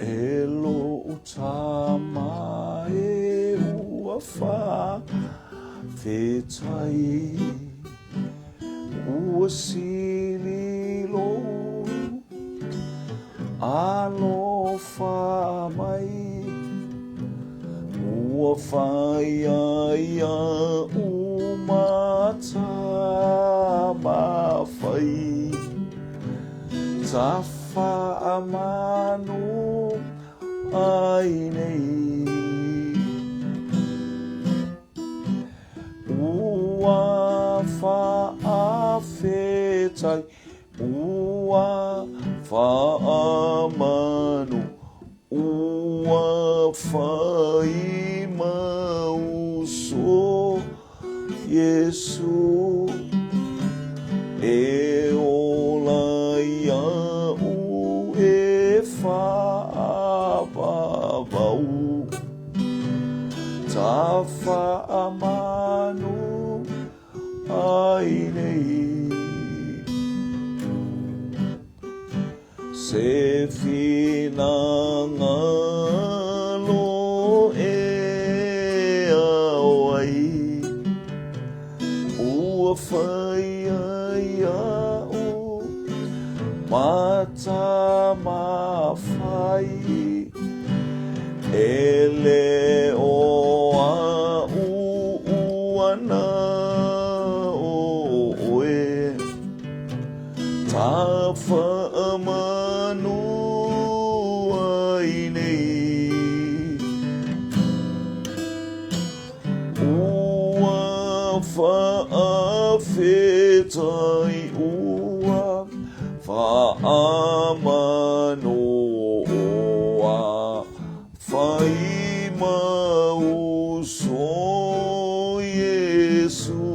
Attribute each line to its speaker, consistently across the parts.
Speaker 1: E lou tama e ua faafetai, Ua sili lou alofa mai, Ua fai ai iaʻu ma tama fai, Tafaamanu ai nei. Ua faafetai, ua faamanu, ua fai ma uso Iesu, e ola iaʻu e faavavau, Tafaamanu ai nei. Se finagalo e ao ai, Ua fai ai iaʻu ma tama fai, E leo aʻu ana ʻoe. Tafaamanu ai nei. Ua faafetai, ua faamanu, ua fai ma uso Iesu,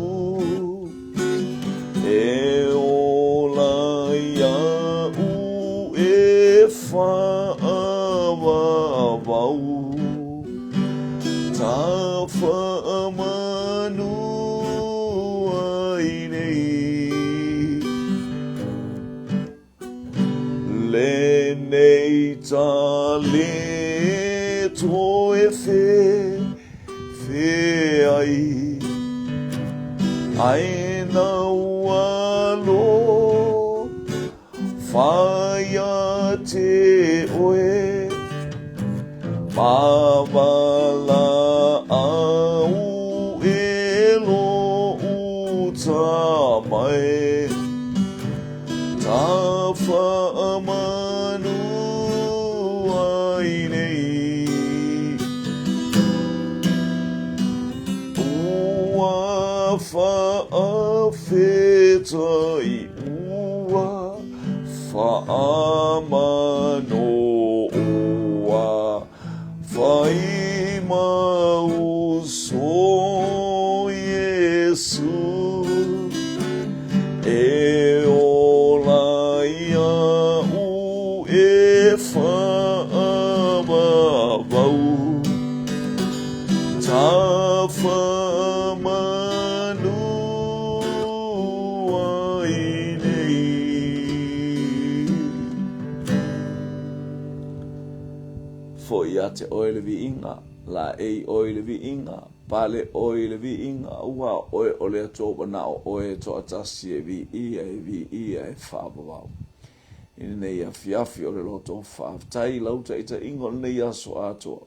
Speaker 1: E ola iaʻu e faavavau, Tafaamanu ai nei. Lenei taleto e fe ai, Ae na ua lo whaia te oe, Mawala au e lo uta mai. Tafaamanu ai nei. Ua faafetai, ua faamanu, ua fai ma uso Iesu, E ola iaʻu e faavavau, Tafaamanu ai nei. Foi ia te ʻoe le viiga, laei ʻoe i le viiga, pale ʻoe i le viiga, aua ʻoe o le Atua ua manaʻo ʻoe e toatasi e viia, e viia, e faavavau. I lenei afiafi o le loto faafetai i lau taitaiga o lenei aso atoa.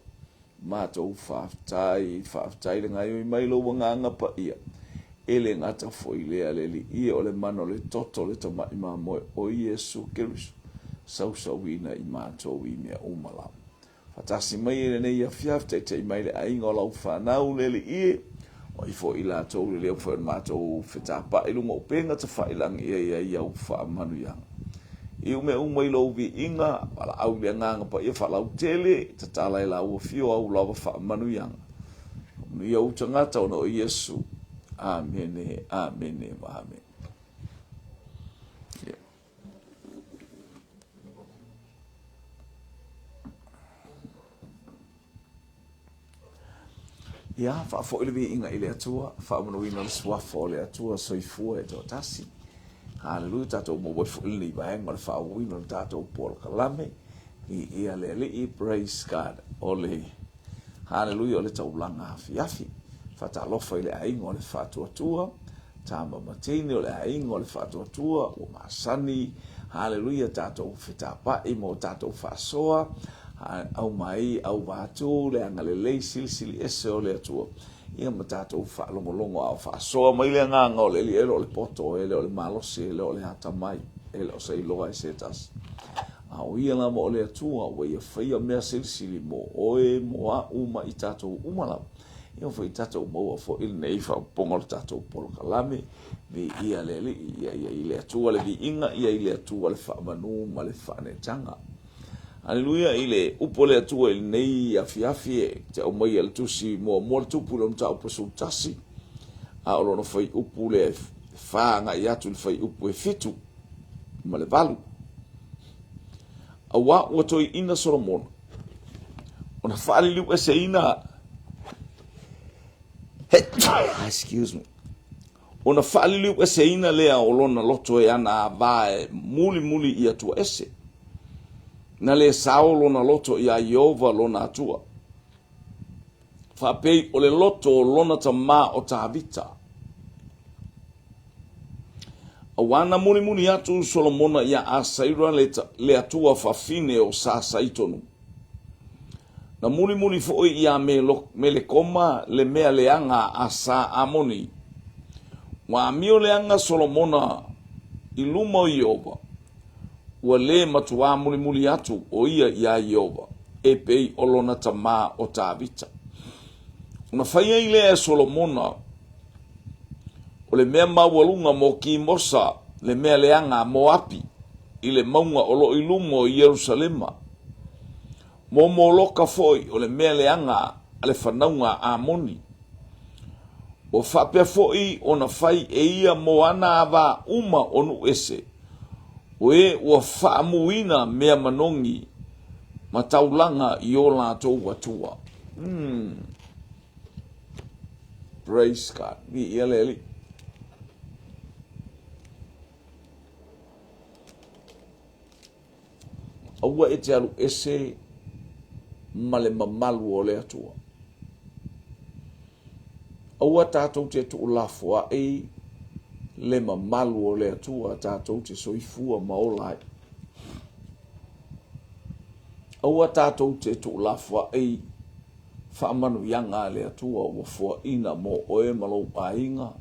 Speaker 1: Matou faafetai, faafetai le gaoioi mai lou agaga paia. E le gata foi lea le Alii o le mana o le toto o le tamai mamoe o Iesu Keriso, sausauina i matou i mea uma lava. Faatasi mai e lenei afiafi, taitai mai le aiga o lau fanau le Alii, o ai foi i latou le leo foi o le matou fetapa'i i luga o upega tafailagi e i ai au faamanuiaga. Iu mea uma i lou viiga, valaau i le Agaga Paia faalautele, tatala e lau afio au lava faamanuiaga. Faamanuia ou tagata ona o Iesu. Amene, amene ma amene. Yeah. Ia, faafoi le viiga i le Atua, faamanuina le Suafa o le Atua Soifua e toatasi. Haleluia, tatou maua ai foi lenei vaega o le faaauauina o le tatou polokalame. Viia le Alii, praise God, o le Haleluia o le taulaga afiafi. Faatalofa i le aiga o le Faatuatua, tama ma teine o le aiga o le Faatuatua ua masani. Haleluia, tatou fetapai ma o tatou faasoa, aumai auvatu le agalelei silisili ese o le Atua. Ia ma tatou faalogologo a o faasoa mai le agaga o le Alii, e le o le poto, e le o le malosi, e le o le atamai, e le o se iloa e se tasi. A o ia lava o le Atua ua ia faia mea silisili mo oe, mo a'u ma i tatou uma lava. Ia foi tatou maua foi lenei faaopoopoga o le tatou polokalame. Viia le Alii, ia ia i le Atua le viiga, ia i le Atua le faamanu ma le faaneetaga. Aleluia i le upu a le Atua i lenei afiafi e te aumaia le tusi muamua le tupu i lona mataupu 11, a o lona fuaiupu lea e 4 agai atu i le fuaiupu e 7 ma le 8. Auā ua toeaina Solomona ona faaliliueseina excuse me ona faaliliueseina lea o lona loto e ana ava e mulimuli i Atua ese. Na lē sao lona loto iā Ieova lona Atua, faapei o le loto o lona tamā o Tavita. Auā na mulimuli atu Solomona iā Asaira le Atua fafine o Sa Saitonu. Na mulimuli foi iā Melekoma le mea leaga a Sa Amoni. Ua amio leaga Solomona i luma o Ieova, ua lē matuā mulimuli atu ʻo ia iā Ieova, e pei o lona tamā o Tavita. Ona fai ai lea e Solomona o le mea maualuga mo Kimosa le mea leaga a Moapi i le mauga o lo o i luma o Ierusalema, mo Moloka foi o le mea leaga a le fanauga a Amoni. Ua faapea foi ona fai e ia mo ana ava uma o nuu ese, o e ua faamuina mea manogi ma taulaga i o latou atua. Mm. Praise God. Viia le Alii. Aua e te alu ese ma le mamalu o le Atua. Aua tatou te tuulafoai le mamalu o le Atua tatou te soifua ma ola ai. Aua tatou te tuulafoai faamanuiaga a le Atua ua foaina mo oe ma lou aiga.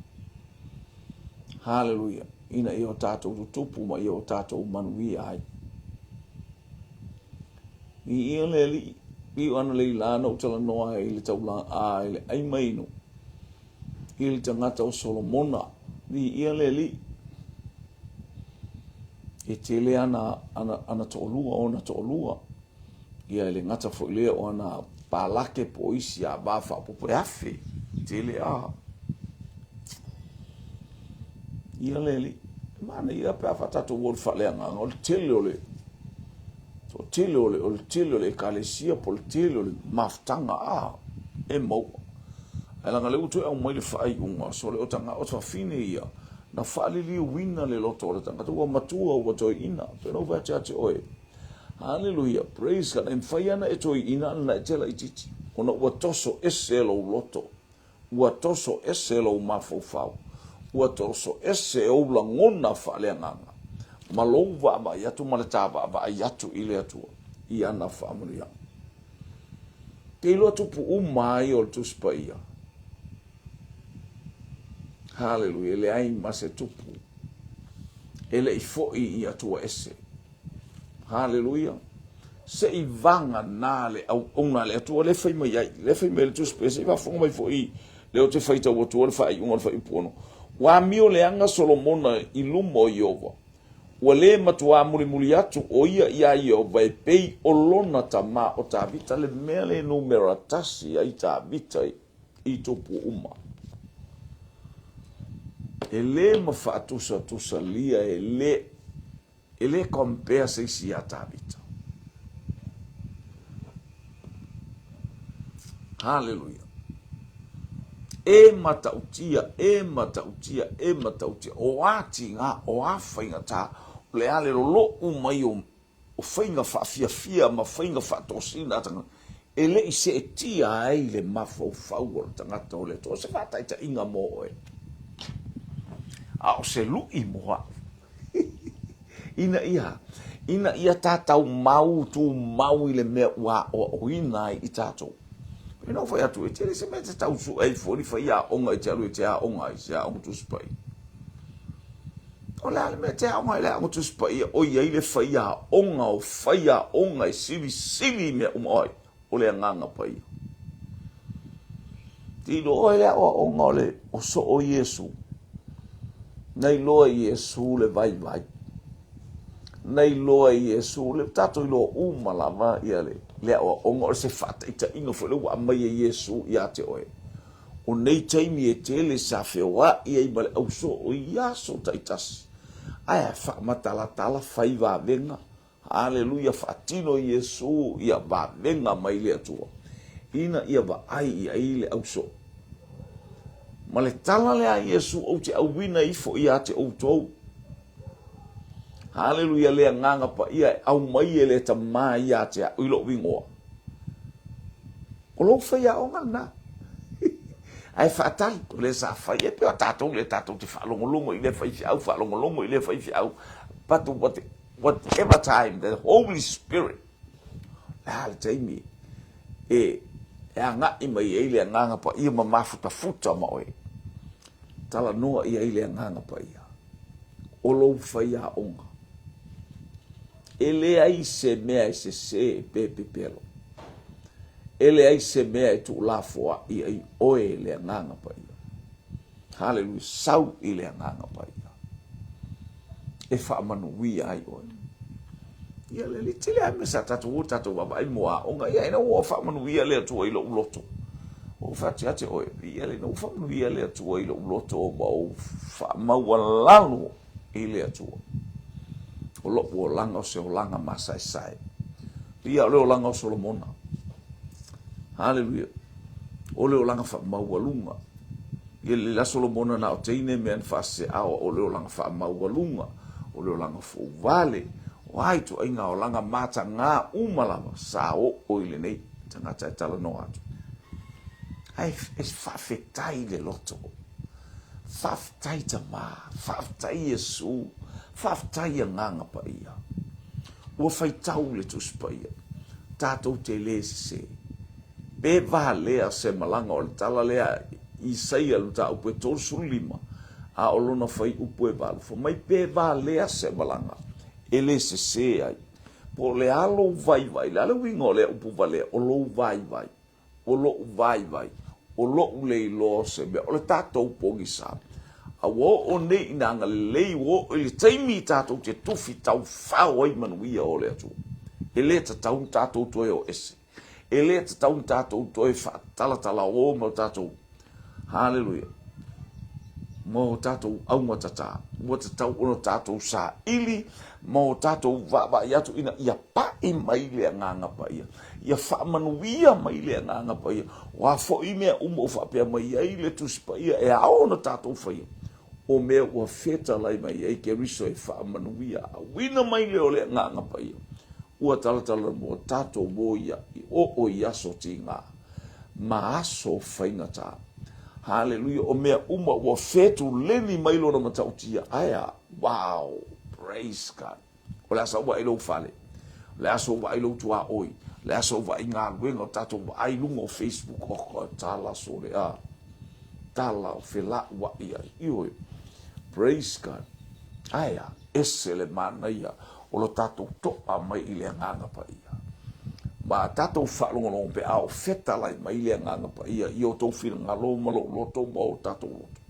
Speaker 1: Haleluia! Ina ia o tatou tutupu ma ia o tatou manuia ai. Viia le Alii, viu analeila na ou talanoa ai i le taulaa i le ʻai mainu i le tagata o Solomona. Viia le Alii. E tele ana, ana, ana toalua, ona toalua. Ia e le gata foi lea o ana palake po o isi ava faaopoopo e afe, tele a. Ia le Alii. E manaia pe a faatatou o le faaleagaga o le tele o le toatele o le o le tele o le ekalesia po o le tele o le mafutaga a e maua. Ae leaga lea ua toe aumai le faaiuga so le o taga o fafine ia na faaliliuina le loto o le tagata ua matua ua toeaina. Pei ona ou fai atu ia te oe, Haleluia, praise God, e mafai lava ona e toeaina a na e te laitiiti ona ua toso ese lou loto Ua toso ese lou mafaufau, ua toso ese ou lagona faaleagaga, ma lou vaavaai atu ma le ta vaavaai atu i le Atua i ana faamanuiaga. Te iloa tupu uma ai o le Tusi Paia. Haleluia, e leai ma se tupu e le i foi i Atua ese. Haleluia. Se i vagana le auauna a le Atua lea e fai mai ai, lea e fai mai ai le Tusi Paia, se i faafofoga mai foi lea ou te faitau atua le faaiuga o le fuaiupu 6. Ua amio leaga Solomona i luma o Ieova, ua lē matuā mulimuli atu ʻo ia iā Ieova e pei o lona tamā o Tavita, le mea lea e numera tasi ai Tavita i tupu uma. E lē ma faatusatusalia, e lē E le compare se isi iā Tavita. Haleluia. E matautia, e matautia, e matautia, o a tiga, o a faigata, o le a le lolo'u mai o o faiga faafiafia ma faiga faatosina a tagata, e le i seetia ai le mafaufau o le tagata o le Atua. O se faataitaiga mo oe, a o se lu'i mo a'u, ina ia, ina ia tatau mau tumau i le mea ua aoaoina ai i tatou. Ina ua fai atu, e tele se mea e te tau sue ai fua ni faiaoga e te alu e te aoga ai i se aoga Tusi Paia. O le a le mea e te aoga ai i le aoga Tusi Paia ʻoiai le faiaoga o faiaoga e silisili i mea uma o ai? O le Agaga Paia. Te iloa ʻoe le aoaoga o le o soo Iesu. Na iloa e Iesu le vaivai. Na iloa e Iesu, le tatou iloa uma lava ia le, le aoaoga o se faataitaiga foi lea ua aumai e Iesu ia te oe. O nei taimi e tele sa feoai ai ma le au soo i aso taitasi, ae faamatalatala fai vavega, Haleluia, faatino Iesu ia vavega mai le Atua, ina ia vaai i ai le au soo. Ma le tala lea a Iesu, Ou te auina ifo ia te outou. Haleluia, le Agaga Paia e aumai e le Tama ia te a'u i lo'u igoa. O lou faiaoga lena. Ae faatali, o lea sa fai ai, pei o tatou lea tatou te faalogologo i lea faifeau, faalogologo i lea faifeau, but what, whatever time the Holy Spirit, le a le taimi e, e agaʻi mai ai le Agaga Paia ma mafutafuta ma oe, talanoa i ai le Agaga Paia, o lou faiaoga. E leai se mea e sesē pe pepelo. E leai se mea e tuulafoaʻi ai oe i le Agaga Paia. Haleluia, sau i le Agaga Paia e faamanuia ai oe. Ia le le tele lava mea sa tatou o tatou vaavaai mo aoga, ia ina ua faamanuia le Atua i lou loto. Ua fai atu ia te oe, ia le ina ua faamanuia le Atua i lou loto ma ou faamaualalo i le Atua. O loʻu olaga o se olaga masaesae. Ia o le olaga o Solomona. Haleluia. O le olaga faamaualuga. Ia le la Solomona na o teine mea na faaseseaoa o le olaga faamaualuga, o le olaga fouvale, o a ituaiga olaga matagā uma lava sa oo i lenei tagata e talanoa atu. Ae e faafetai le loto. Faafetai Tama, faafetai Iesu, faafetai Agaga Paia. Ua faitau le Tusi Paia, tatou te le sesē. Pe valea se malaga o le tala lea Isaia le mataupu e 35, a o lona fuaiupu e 8, fai mai pe valea se malaga e le sesē ai. Po o le a lou vaivai, o le a le uiga o lea upu valea, o lou vaivai. o loʻu vaivai, o loʻu le iloa o se mea, o le tatou pogisa. A ua oo nei ina agalelei, ua oo i le taimi i tatou te tufi taufao ai manuia o le Atua. E le tatau ona tatou toe o ese. E le tatau ona tatou toe faatalatalaō ma tatou Haleluia. Ma o tatou augatatā. Ua tatau ona tatou saili ma o tatou vaavaai atu ina ia paʻi mai le Agaga Paia, ia faamanuia mai le Agaga Paia. O a foi mea uma ua faapea mai ai le Tusi Paia e ao ona tatou faia, o mea ua fetalai mai ai Keriso e faamanuia, auina mai lea o le Agaga Paia, ua talatalanoa tatou mo ia i oo i aso tiga ma aso faigata. Haleluia, o mea uma ua fetuleni mai lona matautia. Ae a? Wow! Praise God! O le a sa ou vaai i lou fale, o le a sa ou vaai i lou tuaoi, o le a sa ou vaai i galuega o tatou vaai i luga o Facebook, oh God, tala sole a, tala o felauai ai. Ioe. Praise God. Ae a? Ese le manaia o lo tatou toa mai i le Agaga Paia. Ma tatou faalogologo pe a o fetalai mai le Agaga Paia i o outou finagalo ma lou loto ma o tatou loto.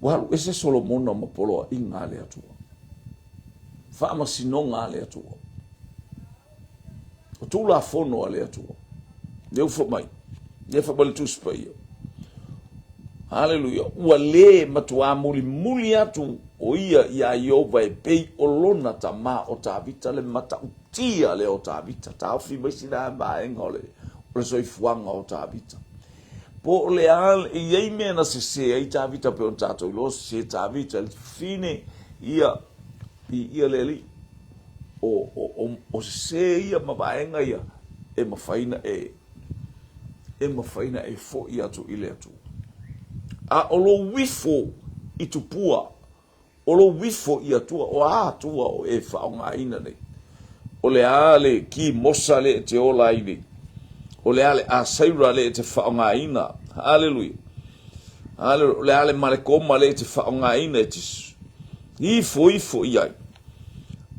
Speaker 1: Ua alu ese Solomona ma poloaiga a le Atua, faamasinoga a le Atua. O Tulafono a le Atua. Lea ua fai mai. Lea fai mai le Tusi Paia. Haleluia. Ua le matuā mulimuli atu o ia iā Ieova e pei o lona tama o Tavita, le matautia lea o Tavita. Taofi mai sina vaega o le, o le soifuaga o Tavita. Po o le a, e i ai mea na sese ai Tavita pei ona tatou iloa, sese Tavita i le fafine, ia, viia le Alii. O, o, o, o sese ia ma vaega ia e mafai ona e, e mafai ona e foi atu i le Atua. A o lou ifo i tupua, O lou ifo i Atua, o a Atua o e faaaogaina nei? O le a le kimosa lea e te ola ai nei? O le a le asaira lea e te faaaogaina? Haleluia! Haleluia! O le a le malekoma lea e te faaaogaina e te ifo ifo i ai?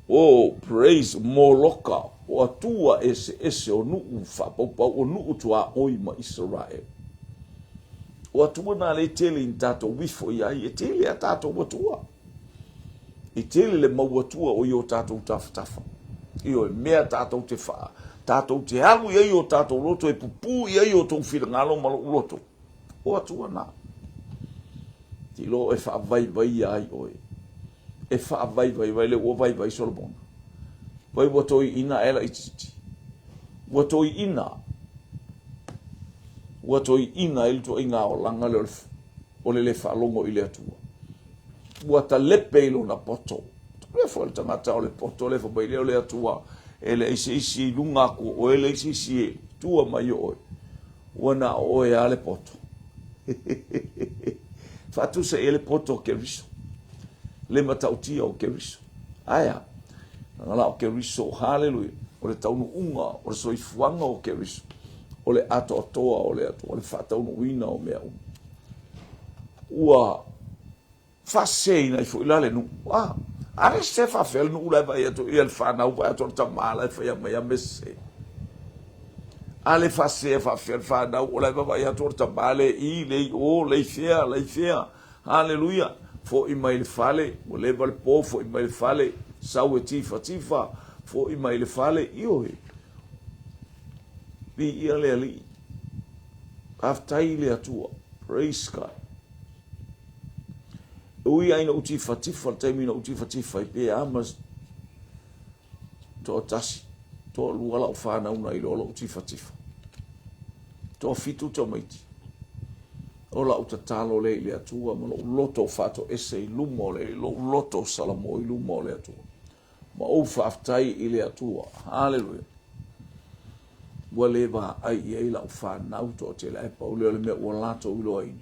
Speaker 1: Oh, praise, moloka, o Atua eseese o nuu faapaupau, o nuu tuaoi ma Isaraele. O Atua na lea e tele ina tatou ifo i ai, e tele a tatou Atua. E tele le mau Atua o i o tatou tafatafa. Ioe, mea tatou te wha, tatou te alu i ai o tatou loto, e pupū i ai o tou finagalo ma lou loto. O Atua na. Te iloa e faavaivaia ai oe. E faavaivai vai le ua vaivai Solomona. Vai ua toiina ae laitiiti. Ua toiina. Ua toiina ai le tuaiga olaga lea o le le faalogo i le Atua. Ua talepe i lona poto. Lea foi le tagata o le poto lea fai mai lea o le Atua e leai se isi i luga atu o oe, leai se isi e tua mai o oe. Ua na o oe lava le poto. Faatusa i ai le poto o Keriso. Le matautia o Keriso. Ae a? Leaga la o Keriso, haleluia, o le taunuuga o le soifuaga o Keriso, o le atoatoa o le Atua, o le faataunuuina o mea uma. Ua faaseseina ai foi la le nuu. A, a le sese faafefea le nuu la e vaai atu ia le fanau vaai atu o le tama la e fai mai a mea sese. A le faasesea faafefea le fanau o la e vaavaai atu o le tama le i, le i o, le i fea, le i fea. Haleluia! Foi mai le fale, ua leva le po, foi mai le fale, sau e tifatifa, foi mai le fale, ioe. Viia le Alii. Faafetai i le Atua. Praise God. E ui lava ina ou tifatifa, le taimi na ou tifatifa ai pe a ma toatasi, toalua lau fanau na iloa lou tifatifa. Toafitu tamaiti. O lau tatalo lea i le Atua ma lou loto faatoese i luma o le lou loto salamo i luma o le Atua. Ma ou faafetai i le Atua. Haleluia. Ua le vaai i ai lau fanau toatele, ae pau lea o le mea ua latou iloaina,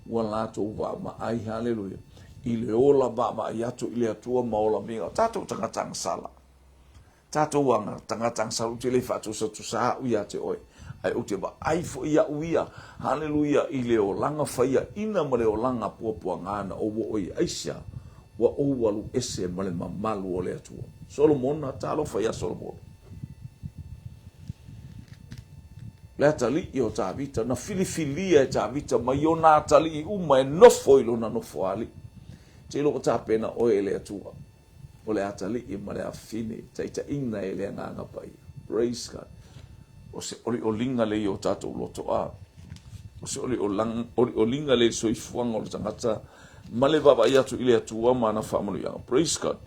Speaker 1: ua latou vaavaai, haleluia, i le ola vaavaai atu i le Atua ma ola viiga. O tatou tagata agasala. Tatou aga, tagata agasala, ou te le faatusatusa au ia te oe, ae ou te vaai foi iaʻu ia, haleluia, i le olaga faiaina ma le olaga puapuaga na ou oo i aisia, ua ou alu ese ma le mamalu o le Atua. Solomona, talofa iā Solomona. Le atalii o Tavita, na filifilia e Tavita mai ona atalii uma e nofo i lona nofoalii. Te iloa ua tapena oe e le Atua. O le atalii ma le afafine, taitaiina e le Agaga Paia. Praise God. O se olioliga lea i o tatou loto a. O se olioliga lea i le soifuaga o le tagata ma le vaavaai atu i le Atua ma ana faamanuiaga. Praise God.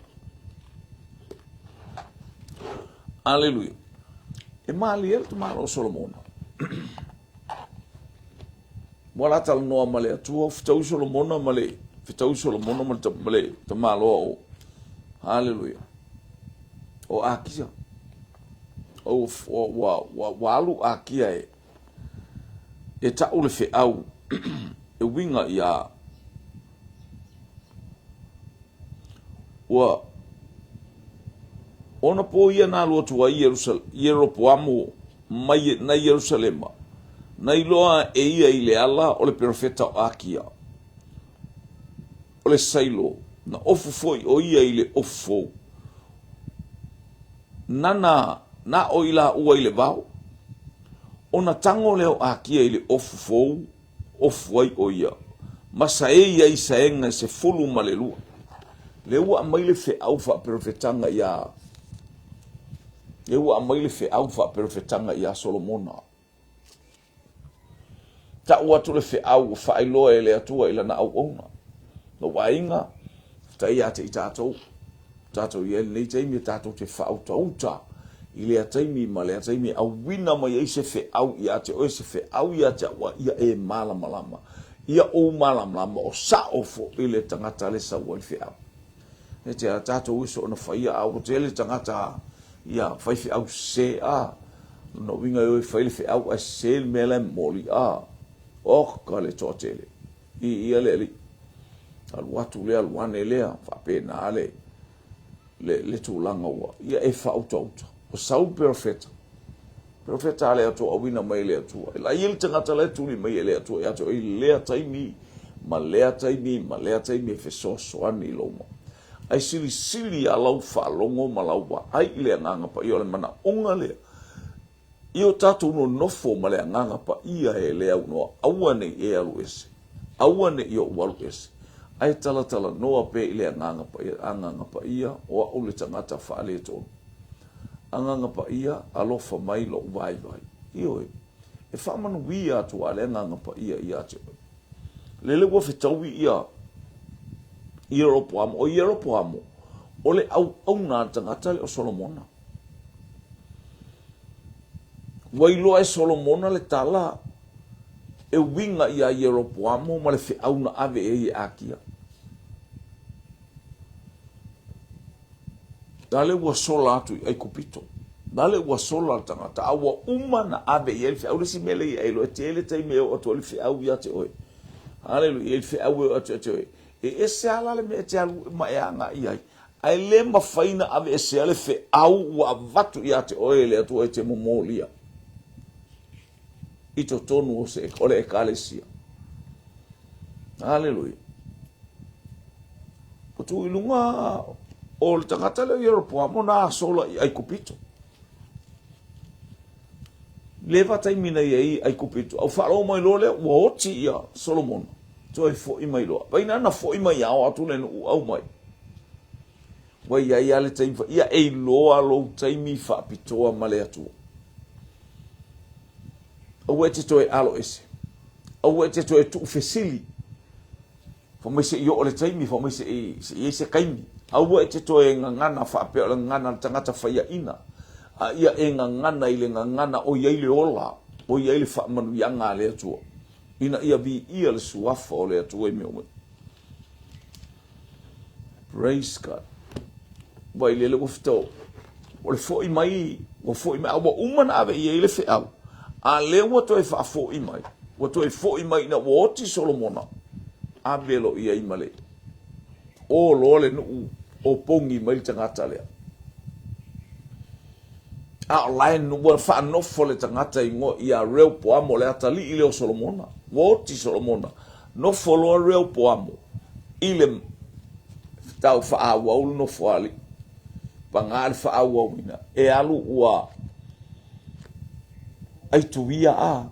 Speaker 1: Aleluia. E malie le tamaloa o Solomona. Ua la talanoa ma le Atua, fetaui Solomona ma le fetaui Solomona ma le, ma le tamaloa o Haleluia. O Akia. O ua, ua, ua alu Akia e e taʻu le feʻau e uiga iā Ua ona pō ia na alu atu ai Ieropoamo mai na Ierusalema, na iloa e ia i le ala o le perofeta o Akia, o le Sailo, na ofu foi ʻo ia i le ofu fou. Nana na aʻo i lāua i le wao. Ona tago lea o Akia i le ofu fou, ofu ai ʻo ia, ma saei ai saega e 12. Lea ua aumai le feau faaperofetaga iā, lea ua aumai le feau faaperofetaga iā Solomona. Tau atu le feau ua faailoa e le Atua i lana auauna. Lou aiga, faafetai ia te i tatou, tatou i ai lenei taimi e tatou te faautauta I lea taimi ma lea taimi e auina mai ai se feau ia te oe, se feau ia te au, a ia e malamalama. Ia ou malamalama o sao foi le tagata le sau ai le feau. E te a tatou e soona faia, a ua tele tagata ia faifeau sese, a lona uiga e o e fai le feau ae sese le mea la e momoli, a oka le toatele. I ia le alii. Alu atu lea, alu ane lea, faapena le le, le tulaga ua ia e faautauta. Ua sau le perofeta, perofeta a le Atua, auina mai e le Atua. E lai le tagata la e tuli mai e le Atua ia te oe i lea taimi ma lea taimi ma lea taimi e fesoasoani i lou mau. Ae silisili a lau faalogo ma lau vaai i le Agaga Paia o le manaoga lea I o tatou nonofo ma le Agaga Paia e le aunoa, aua ne i e alu ese, aua ne i ou alu ese, ae talatalanoa pea i le Agaga Paia, Agaga Paia, o a'u le tagata faaletonu. Agaga Paia, alofa mai lo'u vaivai. Ioe, e faamanuia atu a le Agaga Paia ia te oe. Lele ua fetaui ia Ieropoamo, o Ieropoamo, o le auauna a le tagata lea o Solomona. Ua iloa e Solomona le tala e uiga iā Ieropoamo ma le feau na ave i ai e Akia. Lale ua sola atu i Aikupito. Lale ua sola le tagata, a ua uma na ave i ai le feau. Le isi mea lea ia e iloa, e tele taimi e oo atu ai le feau ia te oe. Haleluia, i le feau e oo atu ia te oe. E ese lava la le mea e te alu ma e agai ai. Ae le mafai na aveesea le feau ua avatu ia te oe e le Atua e te momolia i totonu o, se, o le Ekalesia. Aleluia. Ua tuu i luga o le tagata lea o Ieropoamo na asola i Aikupito. Leva taimi na i ai Aikupito. Au faalogo mai loa lea ua oti ia Solomona. Toe foi mai loa. Vaina na foi mai ao atu le nuu au mai. Ua i ai lava le taimi, ia e iloa lou taimi faapitoa ma le Atua. Aua e te toe alo ese. Aua e te toe tuufesili. Fai mai se i oo le taimi, fai mai se i i ai se kaimi. Aua e te toe gagana faapea o le gagana a le tagata faiaina, a ia e gagana i le gagana o i ai le ola, o i ai le faamanuiaga a le Atua, ina ia viia le suafa o le Atua i mea uma. Praise God. Vai lele ua fetau. O le foi mai, ua foi mai, a ua uma na ave i ai le feau. A lea ua toe faafoi mai, ua toe foi mai ina ua oti Solomona, ave lo i ai ma le o loa le nuu o pogi mai le tagata lea. A o la e ua faanofo le tagata igoa ia Reopoamo, le atalii lea o Solomona. Ua oti Solomona, nofo loa Reopoamo i le tau faaauau le nofoalii. Paga le faaauauina, e alu ua aituia a.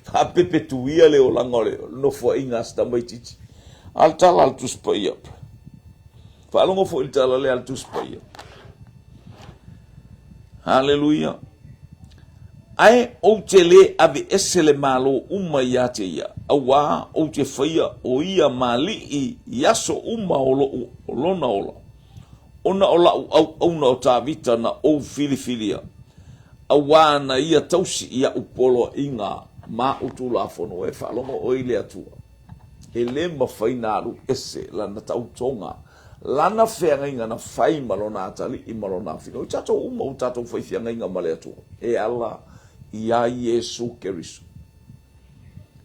Speaker 1: Faapepetuia le olaga o le nofoaiga a si tamaitiiti. A o le tala a le Tusi Paia. Faalogo foi i le tala lea a le Tusi Paia. Haleluia. Ae ou te lē aveese le Malo uma ia te ia, auā ou te faia o ia ma aliʻi i aso uma o loʻu o lona ola, ona o laʻu auauna o Tavita na ou filifilia, auā na ia tausi i aʻu poloaiga ma aʻu tulafono. E faalogo ʻoe i le Atua, e lē mafai na alu ese lana tautoga Lana feagaiga na fai ma lona atalii ma lona afine. O tatou uma ua tatou fai feagaiga ma le Atua e ala iā Iesu Keriso.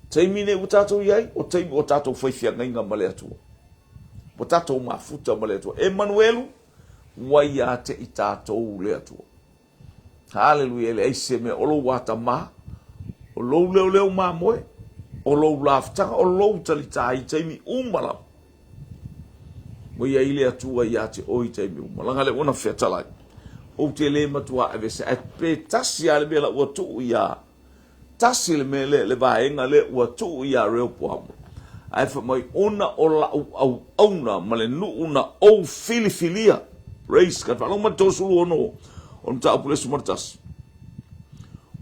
Speaker 1: Taimi nei ua tatou i ai, o taimi ua tatou fai feagaiga ma le Atua. Ua tatou mafuta ma le Atua. Emanuelu, ua ia te i tatou le Atua. Haleluia, e leai se mea, o lou atamā, o lou leoleo mamoe, o lou lafutaga, o lou talitā i taimi uma lava. Ua i ai le Atua ia te oe i taimi uma. Laga le ua na featalai, ou te le matuā aveese, ae pe tasi lava le mea la ua tuu iā Tasi le mea lea, le vaega lea ua tuu iā Rehoboamo, ae fai mai, Ona o la'u auauna ma le nuu na ou filifilia. Praise God. Faalogo mai le 36 o le Mataupu le 11.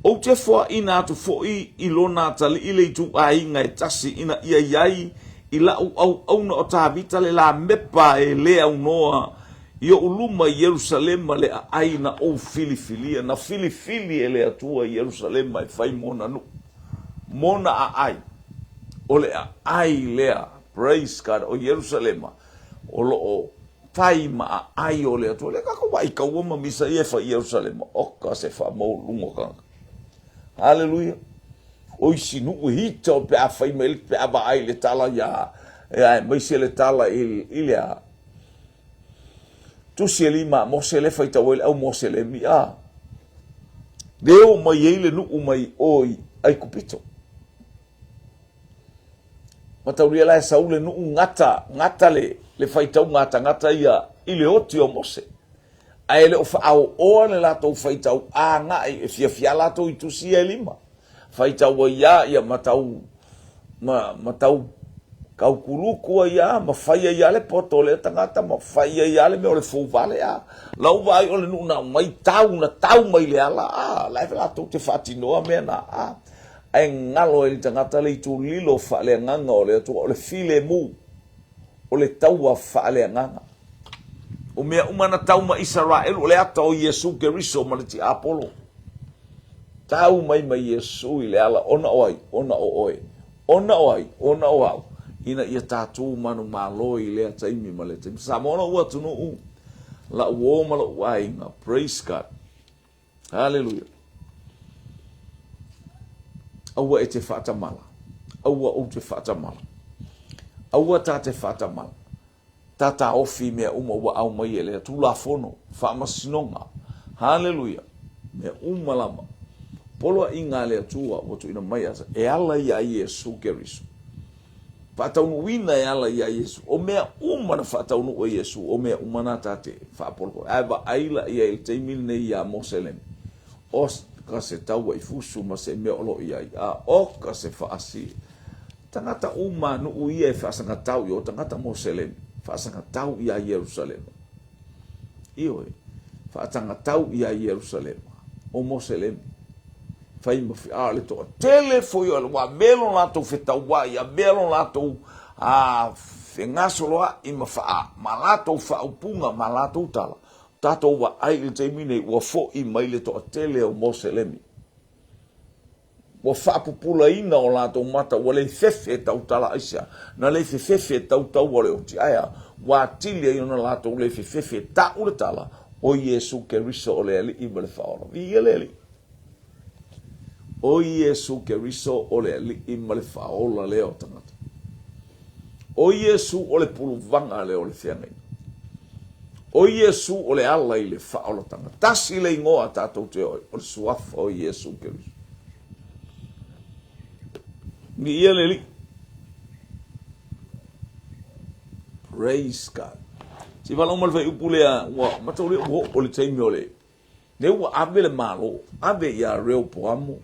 Speaker 1: Ou te foaina atu foi i lona atalii le ituaiga e tasi ina ia i ai i la'u auauna o Tavita le lamepa e le aunoa I oʻu luma i Ierusalema le aʻai na ou filifilia, na filifili e le Atua Ierusalema e fai mona nuʻu, mona aʻai, o le aʻai lea, praise God, o Ierusalema, o loʻo fai ma aʻai o le Atua. Lea kākou vaai kaua ma misa ia e fai i Ierusalema, oka se faamaualuluga o kānaka. Haleluia. O isi nuʻu e hita o pe a fai mai le pe a vaai le tala iā, aemaise le tala i, i le a, Tusi e lima a Mose le faitau ai le au Moselemi a leo mai ai le nuu mai o i Aikupito. Mataulia la e sau le nuu gata, gata le, le faitauga a tagata ia i le oti o Mose. Ae le o faaoaoa le latou faitau agai e fiafia latou i tusi ia e lima. Faitau ai lava ia ma tau, ma, ma tau kaukuluku ai lava ma fai ai lava le poto o lea tagata ma fai ai lava le mea o le fouvale a. Lau vaai o le nuu na aumai tau na tau mai le ala a, la e latou te faatinoa mea na a. Ae galo ai le tagata le itulilo faaleagaga o le Atua, o le filemu, o le taua faaleagaga. O mea uma na tau ma Isaraelu, o le ata o Iesu Keriso ma le tiapolo. Tau mai ma Iesu i le ala, ona o ai? Ona o oe. Ona o ai? Ona o au. Ina ia tatou manumalo i lea taimi ma lea taimi. Samoa lou atunuu, la'u uo ma lo'u aiga. Praise God. Haleluia. Aua e te faatamala. Aua ou te faatamala. Aua ta te faatamala. Ta taofi i mea uma ua aumai e lea Tulafono, faamasinoga. Haleluia! Mea uma lava. Poloaiga a le Atua ua tuuina mai ia e ala iā Iesu Keriso. Faataunuuina e ala iā Iesu. O mea uma na faataunuu e Iesu, o mea uma na ta te faapolopolo. Ae vaai la i ai i le taimi lenei iā Moseleme, o ka se taua i fusu ma se mea o lo o i ai, a o ka se faasi. Tagata uma a nuu ia e faasagatau i o tagata Moseleme, faasagatau iā Ierusalema. Ioe, faatagatau iā Ierusalema, o Moseleme. Fai ma fi, a o le toatele foi o ua avea lo latou fetauai, avea lo latou a fegasoloai ma faa, ma latou faaupuga, ma latou tala. Tatou vaai i le taimi nei, ua foi mai le toatele o Moseleme. Ua faapupulaina o latou mata, ua le fefe e tautala aisea? Na le fefefe e tautau o le oti, ae a? Ua atili ai ona latou le fefefe e ta'u le tala, O Iesu Keriso o le Alii ma le Faaola. Viia le Alii! O Iesu Keriso o le Alii ma le Faaola lea o tagata. O Iesu o le puluvaga lea o le feagaiga. O Iesu o le ala i le faaolataga. Tasi le igoa tatou te oi, o le suafa o Iesu Keriso. Viia le Alii. Praise God. Se i faalogo mai le fuaiupu lea, ua mataulia ua oo le taimi o le Lea ua ave le Malo, ave ia Reopoamo,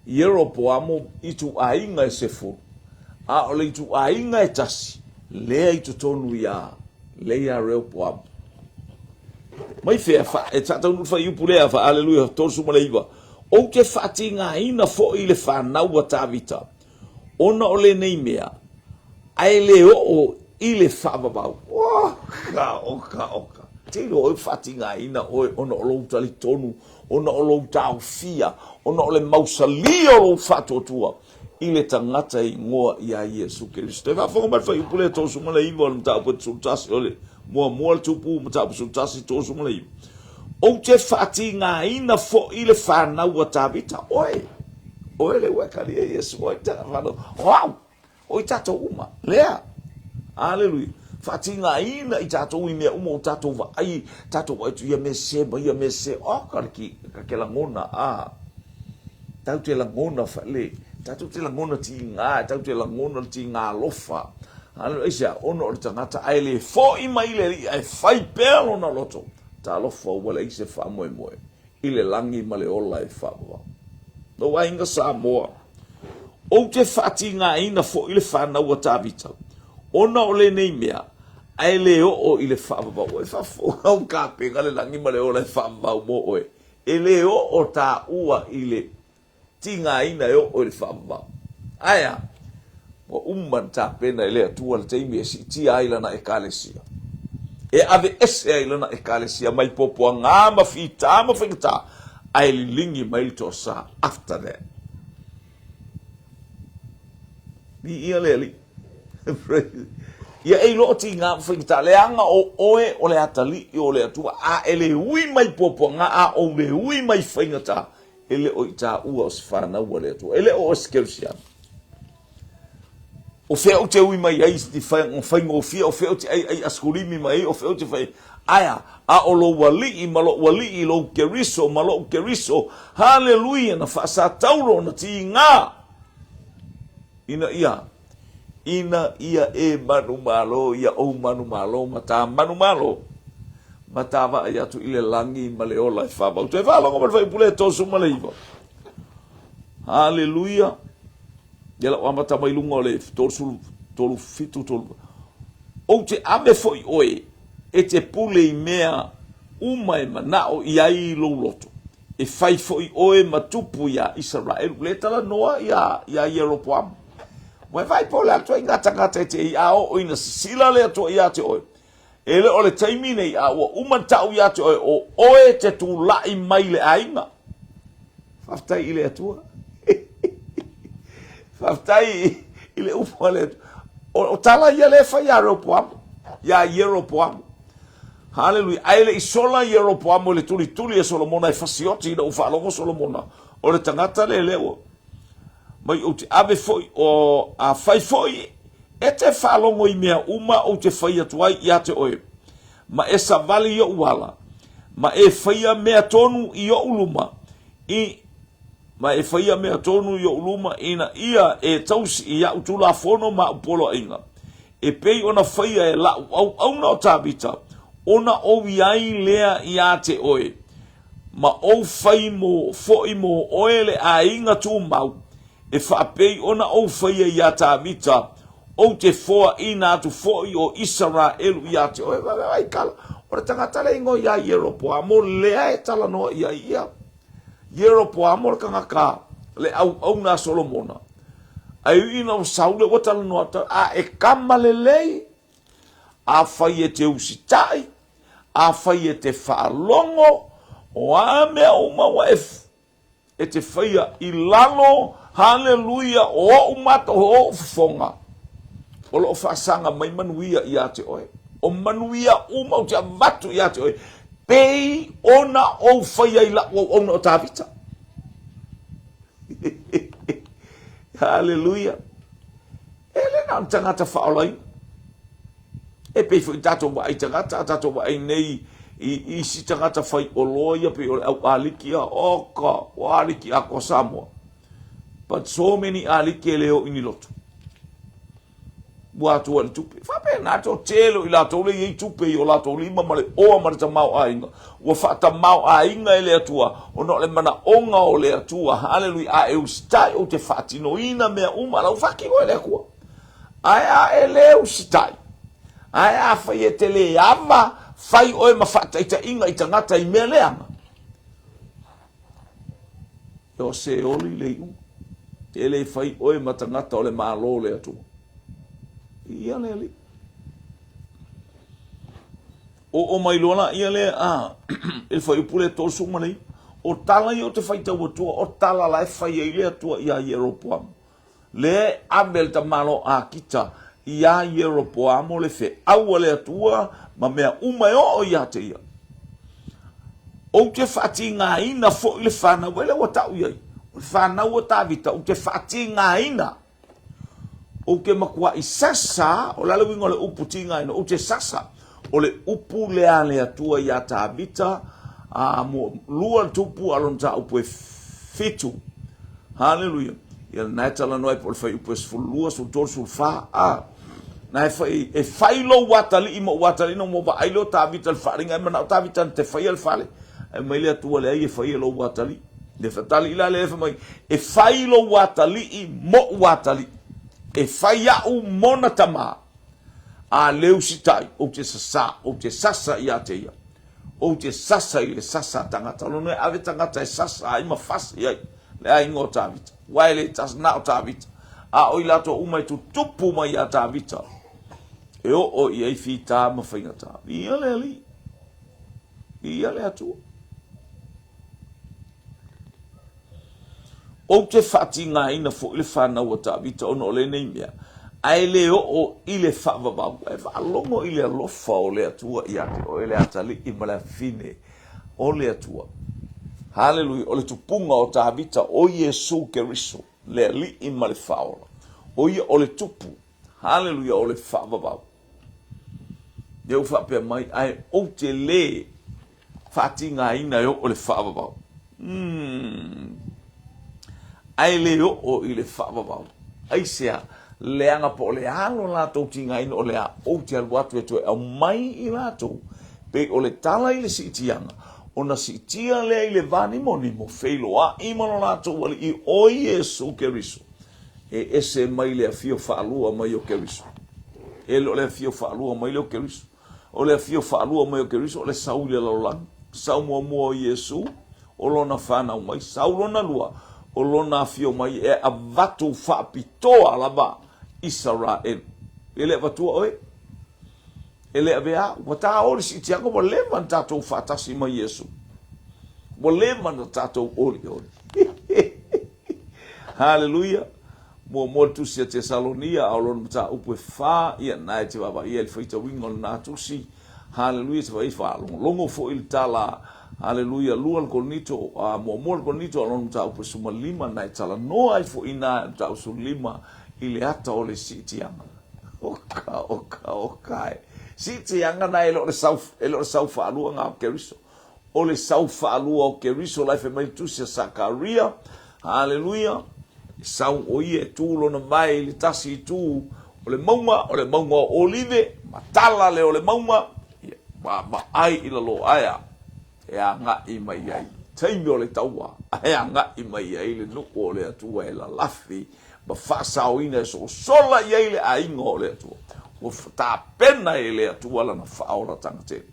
Speaker 1: Ieropoamo ituaiga e sefulu, a o le ituaiga e tasi, lea i totonu ia, lea ia Reopoamo. Mai fea, fa, e faataunuu le fuaiupu lea, fa, aleluia, 39, Ou te faatigaina foi le fanau a Tavita, ona o lenei mea, ae le oo i le faavavau. Oka, oka, oka. Te iloa oe faatigaina oe ona o lou talitonu, ona o lou taofia, ona o le mausalia o lou faatuatua i le tagata e igoa iā Iesu Keriso. Toe faafofoga mai le fuaiupu lea 39 o le mataupu e 11 o le muamua le tupu mataupu 11 39. Ou te faatigaina foi le fanau a Tavita. Oe, oe le ua e kalia Iesu, oe te fanau. O au, o i tatou uma. Lea. Aleluia. Faatigaina i tatou i mea uma o tatou vaai, tatou vaai atu ia mea sese ma ia mea sese. O ka le ki, ka ke lagona, a. Tau te lagona whaele, tatou te lagona tigā, tau te lagona le tigā alofa. Aleluia. Aisea? Ona o le tagata ae le foʻi mai le Alii ae fai pea lona loto. Talofa ua leai se faamoemoe i le lagi ma le ola e faavavau. Lou aiga Samoa, ou te faatigaina foi le fanau a Tavita, ona o lenei mea, ae le oo i le faavavau. Ua e faafofoga ua kapena le lagi ma le ola e faavavau mo oe. E le oo taua i le tigaina e oo i le faavavau. Ae a? Ua uma ona tapena e le Atua le taimi e siitia ai Lana Ekalesia. E aveese ai lana Ekalesia mai puapuagā ma fitā ma faigata, ae liligi mai le toasā after that. Viia le Alii. Ia e iloa o tigā ma faigata, leaga o oe o le atalii o le Atua, a e le ui mai puapuagā a ou le ui mai faigata, e le o i taua o se fanau a le Atua, e le o oe se Kerisiano. O fea ou te ui mai ai i faigofie, o fea ou te ʻaiʻai ʻasikulimi mai ai, o fea ou te fai, aea, a o lou aliʻi ma loʻu aliʻi, lou Keriso ma loʻu Keriso, haleluia, na faasataulo na tigā, ina ia, ina ia e manumalo ia ou manumalo ma tā manumalo, ma tā vaai atu i le lagi ma le ola e whawau. Toe whaalogo ma le whaipule e 39. Haleluia. Ia lau amata mai luga o le 30, 37, 3. Ou te ave foi oe e te pule i mea uma e manao i ai lou loto, e fai foi oe ma tupu iā Isaraelu. Le talanoa iā, iā Ieropoamo. Ua e vaai po o le a ituaiga tagata e te i a oo ina sisila le Atua iā te oe. E le o le taimi nei, a ua uma ona ta'u ia te oe, o oe te tula'i mai le aiga. Faafetai i le Atua. Faafetai i le upu a le Atua. O tala ia lea e fai iā Reopoamo, iā Ieropoamo. Haleluia. Ae le i sola Ieropoamo i le tulituli e Solomona e fasioti ina ua faalogo Solomona, o le tagata lea lea ua mai ou te ave foi, o afai foi e te faalogo i mea uma ou te fai atu ai ia te oe, ma e savali i oʻu ala, ma e faia mea tonu i oʻu luma, i, ma e faia mea tonu i oʻu luma, ina ia e tausi i aʻu tulafono ma aʻu poloaiga, e pei ona faia e laʻu auauna o Tavita, ona ou i ai lea iā te oe, ma ou fai mo, foʻi mō oe le aiga tumau, e faapei ona ou faia iā Tavita, ou te foaina atu foʻi o Isaraelu iā te oe. Vaai kala, o le tagata le ingoa iā Ieropoamo, lea e talanoa i ai ia. Ieropoamo le tagata le auauna a Solomona. Ae ui ina o Saule ua talanoa atu, a e kama lelei, afai e te usitai, afai e te faalogo, o a mea uma ua e e te faia i lalo, haleluia, o oʻu mata, o oʻu fofoga, o lo o faasaga mai manuia iā te oe. O manuia uma ou te avatu iā te oe, pei ona ou faia i laʻu auauna o Tavita. Haleluia. E le na o le tagata faaolaina. E pei foi tatou vaai tagata, a tatou vaai nei i isi tagata fai oloa ia pei o le au aliki a oka, ua aliki atoa Samoa. But so many aliki e le o i ni lotu. Ua atua i le tupe. Faapena te o tele o i latou le i ai tupe i o latou lima ma le oa ma le tamaoaiga. Ua faatamaoaiga e le Atua ona o le manaoga o le Atua. Haleluia. A e usitai ou te faatinoina mea uma, la ua faatino e le Atua. Ae a e le usitai, ae afai e te le ava, fai oe ma faataitaiga i tagata i mea leaga, e o Seoli le iuga. E le fai oe ma tagata o le Malo o le Atua. Ia le Alii. Oo mai loa laia lea a i le fuaiupu lea 39, o tala ia o te faitau atua, o tala la e fai ai le Atua iā Ieropoamo. Lea e ave le tamaloa Akita iā Ieropoamo le feau a le Atua ma mea uma e oo iā te ia. Ou te faatigāina foi le fanau, e lea ua tau i ai, o le fanau a Tavita, ou te faatigāina. Ou te matuaʻi sasa, o le a le uiga o le upu tigaina, ou te sasa, o le upu lea a le Atua iā Tavita, a mo lua le tupu a lona mataupu e fitu. Haleluia. Ia lena e talanoa ai po o le fuaiupu e 12, 13, 14, a. Na e fai, e fai lou atalii ma ou atalii, na ua vaai lea o Tavita i le faaaliga, e manao Tavita na te faia le fale. Ae mai le Atua, leai e fai e lou atalii. Le atalii la lea fai mai, e fai lou atalii moʻu atalii, e fai aʻu mona tamā, a le usitai, ou te sasā, ou te sasa iā te ia. Ou te sasa i le sasa a tagata. Lona e ave tagata e sasa ai ma fasi ai le aiga o Tavita. Ua e le na o Tavita. A o i latou uma e tutupu mai iā Tavita. E oo i ai fita ma faigata. Viia le Alii. Viia le Atua. Ou te faatigaina foi le fanau a Tavita ona o lenei mea, ae le oo i le faavavau, ae faalogo i le alofa o le Atua ia te oe, le atalii ma le afafine o le Atua. Haleluia! O le tupuga o Tavita, o Iesu Keriso, le Alii ma le Faaola. O ia o le tupu, haleluia, o le faavavau. Lea ua faapea mai, ae ou te le faatigaina e oo i le faavavau. Umm. Ae le oo i le faavavau. Aisea? Leaga po o le a lo latou tigaina o le a ou te alu atu e toe aumai i latou, pei o le tala i le siitiaga, ona siitia lea i le va nimonimo, feiloai ma lo latou Alii o Iesu Keriso, e ese mai le afio faalua mai o Keriso. E le o le afio faalua mai lea o Keriso. O le afio faalua mai o Keriso o le sau i le lalolagi. Sau muamua o Iesu, o lona fanau mai. Sau lona lua, o lona afio mai e avatu faapitoa lava Isaraelu. E le avatua oe. E le avea au. Ua ta o le siitiaga ua leva ona tatou faatasi ma Iesu. Ua leva ona tatou olioli. Haleluia! Muamua le tusi a Tesalonia, a o lona mataupu e fa, ia na e te vaavaai ai le faitauina o lena tusi. Haleluia, te vaai faalogologo foi i le tala. Haleluia, lua le Korinito, a muamua le Korinito, a o lona mataupu e 15, na e talanoa ai foi ina i le mataupu 15 i le ata o le siitiaga. Oka, oka, oka e. Siitiaga na e le o le sau, e le o le sau faalua na o Keriso. O le sau faalua o Keriso la e fai mai le tusi a Sakaria, haleluia, e sau o ia e tu lona vae i le tasi itu o le mauga, o le mauga o Olive, matala lea o le mauga, ia, vaavaai i lalo ae a, e agai mai ai, taimi o le taua, ae agai mai ai le nuu o le Atua e lalafi ma faasaoina e sosola i ai le aiga o le Atua. Ua tapena e le Atua lana faaolatanga tele.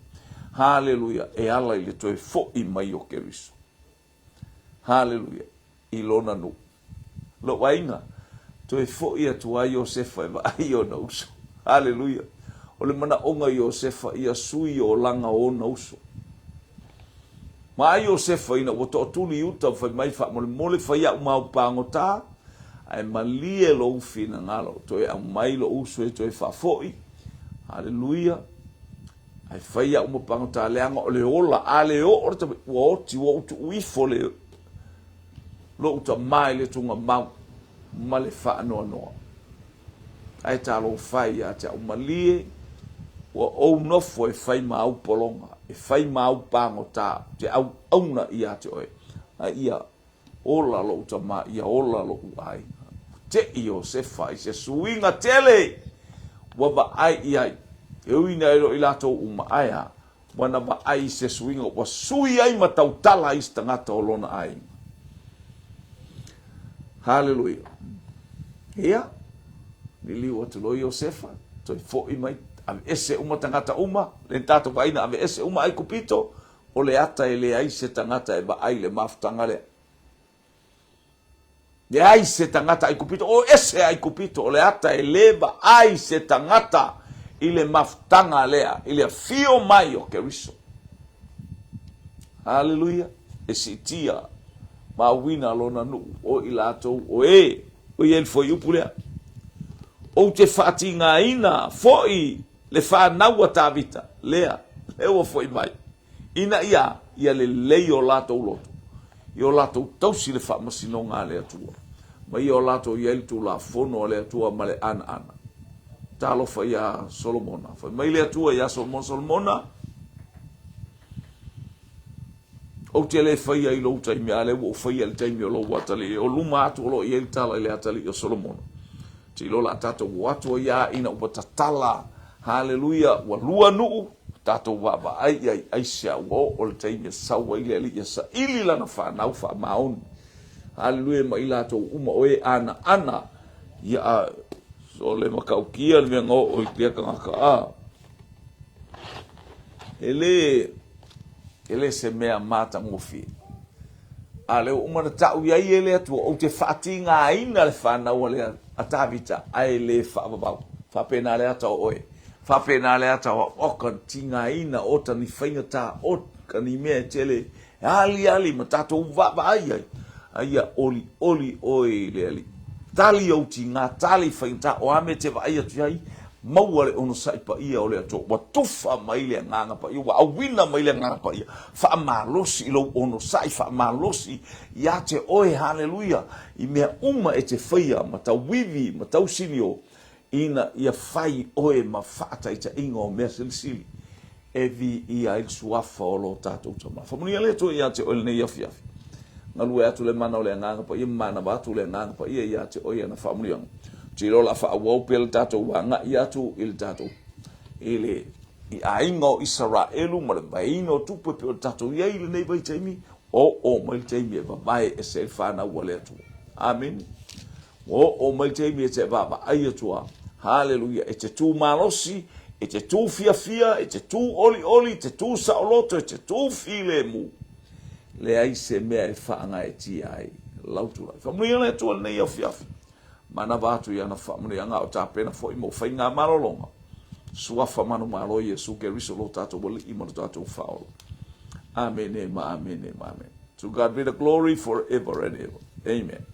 Speaker 1: Haleluia, e ala i le toe foʻi mai o Keriso. Haleluia, i lona nuu. Lou aiga, toe foʻi atu ai Iosefa e vaai i ona uso. Haleluia. O le manaʻoga o Iosefa, ia sui olaga o ona uso. Ma a Iosefa ina ua toatuli i uta ma fai mai, Faamolemole, fai au ma au pagota, ae malie lou finagalo, toe aumai lou uso e toe faafoʻi. Haleluia. Ae fai au ma pagota leaga o le ola, a le oo le tama, ua oti, ua ou tuu ifo le, lou tama i le tugamau ma le faanoanoa. Ae talofa e ia te au malie, ua ou nofo e fai ma au pologa, e fai ma au pagota, ou te auauna ia te oe. A ia Ola lou tama, ia ola lou aiga. Ua teʻi Iosefa i se suiga tele ua vaai i ai. E ui ina e le o i latou uma, ae a? Ua na vaai i se suiga ua sui ai ma tautala isi tagata o lona aiga. Haleluia. Ia, liliu atu loa Iosefa, toe foʻi mai, aveese uma tagata uma, le tatou vaaiina aveese uma Aikupito, O le ata e leai se tagata e vaai i le mafutaga lea. Leai se tagata Aikupito, o ese Aikupito, o le ata e le vaai se tagata i le mafutaga lea, i le afio mai o Keriso. Haleluia! E siitia ma auina lona nuu o i latou o e o i ai le fuaiupu lea. Ou te faatigaina foi Le fanau a Tavita, lea, lea ua foi mai, ina ia, ia lelei o latou loto, ia o latou tausi le faamasinoga a le Atua, ma ia o latou i ai le Tulafono a le Atua ma le anaana. Talofa iā Solomona. Fai mai le Atua iā Solomona, Solomona, ou te le faia i lou taimi, a lea ua ou faia i le taimi o lou atalii. O luma atu o lo o i ai le tala i le atalii o Solomona. Te iloa la tatou o atu ai a ina ua tatala, haleluia, ua lua nuu, tatou vaavaai i ai aisea ua oo le taimi e sau ai le Alii e saili lana fanau faamaoni. Haleluia ma i latou uma o e anaana, ia a, so le matautia le mea na oo i lea tagata a. E le, e le se mea matagofie. A o lea ua uma ona tau i ai e le Atua, ou te faatigaina le fanau a le a Tavita, ae le faavavau. Faapena le ata o oe. Faapena le ata o oka tigaina ota ni faigata oka ni mea e tele e aliali ma tatou vaavaai ai, a ia olioli oe i le Alii. Tali ou tiga, tali faigata, o a mea e te vaai atu i ai, maua le onosai paia o le Atua. Ua tufa mai le Agaga Paia, ua auina mai le Agaga Paia, faamalosi i lou onosai, faamalosi ia te oe, haleluia, i mea uma e te faia ma tauivi ma tausinio, ina ia fai oe ma faataitaiga o mea silisili e viia ai le suafa o lo tatou Tama. Faamanuia le Atua ia te oe i lenei afiafi. Galue atu le mana o le Agaga Paia ma manava atu le Agaga Paia ia te oe i ana faamanuiaga. Ou te iloa o le a faaauau pea le tatou agai atu i le tatou i le i aiga o Isaraelu ma le vaeina o tupe e pei ona tatou i ai i lenei vaitaimi, ua oo mai le taimi e vavae ese ai le fanau a le Atua. Amene. Ua oo mai le taimi e te vaavaai atu a. Haleluia. E te tū malosi, e te tū fiafia, e te tū olioli, e te tū saoloto, e te tū filemu. Leai se mea e faagaeetia ai lau tulai. Faamanuia le Atua i lenei afiafi. Manava atu i ana faamanuiaga a o tapena foi mo faiga malologa. Suafa manumalo Iesu Keriso lo tatou Alii ma lo tatou Faaola. Amene ma amene ma amene. To God be the glory forever and ever. Amen.